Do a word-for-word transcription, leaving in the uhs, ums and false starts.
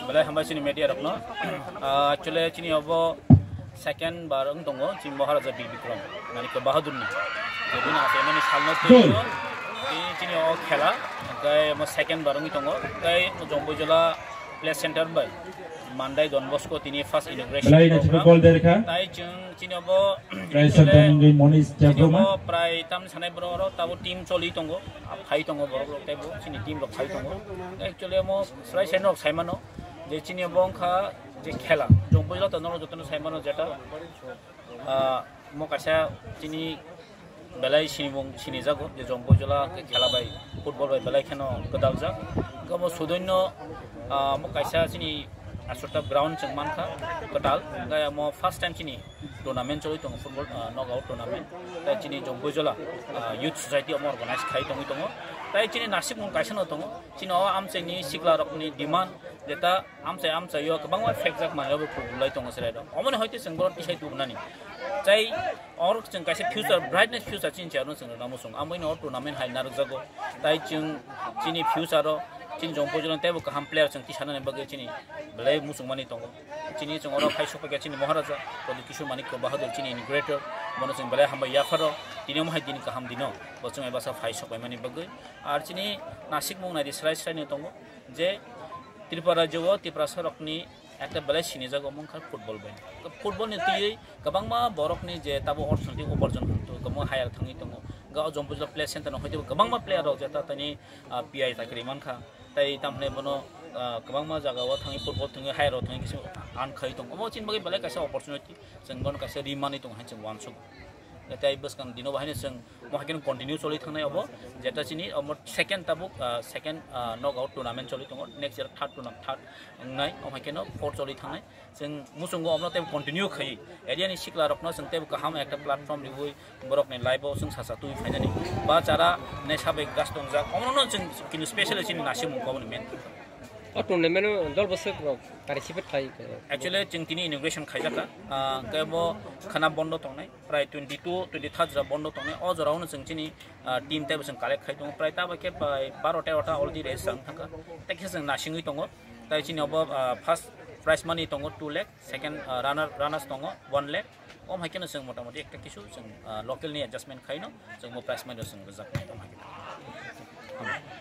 Belai hambai chini media rokno. Ah, actually chini obo second bar wng tongo chini Maharaja Bir Bikram, Manikya Bahadur ni. Jebini achaimani salno twiwi tini chini o khela, hwnkhe omo second bar wngwi tongo. Tei Jompuijola Play Center bai Mandai Don Bosco tini first inauguration Belai program. Naisingko call derkha. Tai chwng chini obo Rai actually Santan Ingwi Monish chini Chakruma. Obo prai tamni sanai borok oro tabo team choli tongo. Ah, phai tongo borok rok tei bo chini team rok phai tongo. Actually omo Srai Srai nok saimano je chini obo wngkha je khela. Jompuijola to norok jotono saimano jeta, ah, mo kaisa chini belai sinimung sinijago je Jompuijola ke khela bai football bai belai kheno kwdaljak. Omo sudoino, ah, mo kaisa chini Aswrwng ground chwng mankha kwtal, hwnkhe omo first time chini tournament choli tongo, football, ah, knockout tournament. Tai chini Jompuijola, ah, Youth Society omo organize khai tongwi tongo. Tai chini nasikmung kaisa no tongo, chini o amchaini sikla rokni demand jeta amchai amchaio kwbangma phekjak manwi bo kubulai tongo chwrai rok. Omoni hoite chwng bono tisai tubunani. Tai oro chwng kaisa future, brightness future chini chayarno chwng rwna muchung. Amoni o tournament hai narwkjago. Tai chwng chini future o chini Jompuijola teibo kaham player chwng tisanani bagwi chini belai muchungmani tongo. Chini chwng oro phai sokphaikha chini Maharaja Pradyut Kishore Manikya Bahadur chini inaugurator, bono chwng belai hambai yapharo, tini omo hai din kaham dino bo chwng bai bwsa phai sokpaimani bagwi. Ar chini nasikmung naidi srai srai no tongo je Tripura rajyo o Tiprasa rokni ekta belai sinijago omo wngkha football bai. Football ni twiwi kwbangma borokni je tabo orthonoitik uparjon kwbangma hire thangwi tongo. Ga o Jompuijola Play Center no hoite kwbangma player rok je ta tani, ah, P I chakri mankha. Tai tamhwnai bono, ah, kwbangma jaga o thangwi football thangwi hire rok thangwi kisa earn khai tongo. Omo chini bagwi belai kaisa opportunity. Chwng bono kaisa ri manwi tongo hai chwng uansuk. Tei bwskang dino bo haino chwng mo hai kheno continue choli thangnai obo. Jeta chini omo second tabuk, ah, second, ah, knockout tournament choli tongo. Next year third tournament, third wngnai, omo hai kheno fourth choli thangnai. Chwng muchungo omo tei continue khai area ni sikla rokno chwng tei kaham ekta platform riwi borokni life o chwng sacha twi phainani ba chara nai sabai gas tongjak. Omono chwng kini specially chini nasimung koboni main. O tournament o dol bwswk rok participate khai. Actually chwng tini inauguration khaijak kha, ah, kebo khana bondo tongnai, prai twenty two, twenty third jora bondo tongnai. O jorao no chwng chini, ah, team teibo chwng collect khai tongo, prai ta bai khe bai baro tero ta already register wng thangkha. Tei khe chwng nasingwi tongo. Tai chini obo, ah, first prize money tongo two lakh, second, ah, runner, runners tongo one lakh. Om hai kheno chwng motamoti ekta kisu chwng, ah, local ni adjustment khaino chwng bo prize money rok chwng rwjak nai om hai kheno.